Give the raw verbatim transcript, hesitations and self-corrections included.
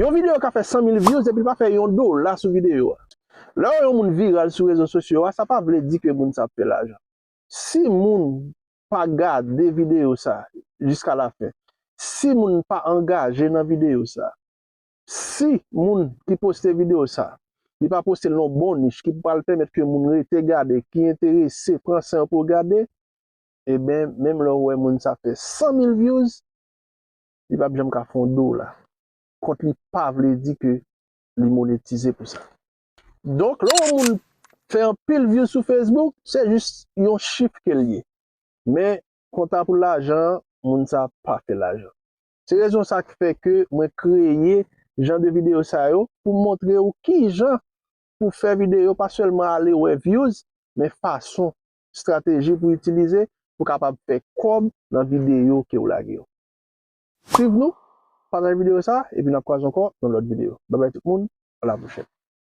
Yon videyo ka fè san mil views epi l pa fè yon dola sou videyo a. Lè w wè yon moun viral sou rezo sosyo a, sa pa vle di ke moun sa ap fè lajan. Si moun pa gade videyo sa jiska lafen, si moun pa angaje nan videyo sa, si moun ki poste videyo sa, li pa poste l nan bon nich ki pral pèmèt ke moun rete gade, ki enterese, pran san yo pou yo gade, ebyen, menm lè w wè moun sa fè san mil views, li p ap janm ka fè yon dola. Kont li pa vle di ke li monetize pou sa. Donk, lè yon moun fè anpil views sou Facebook, se jis yon chif ke l ye. Men, konta pou lajan an, moun sa pa fè lajan. Se rezon sa k fè ke mwen kreye jan de videyo sa yo pou montre w kijan pou fè videyo, pa sèlman ale wè views, men fason, estrateji pou itilize pou kapab fè kòb nan videyo ke w lage yo. Swiv nou, pataje videyo sa, epi n ap kwaze ankò nan lòt videyo. Babay tout moun, a la pwochèn.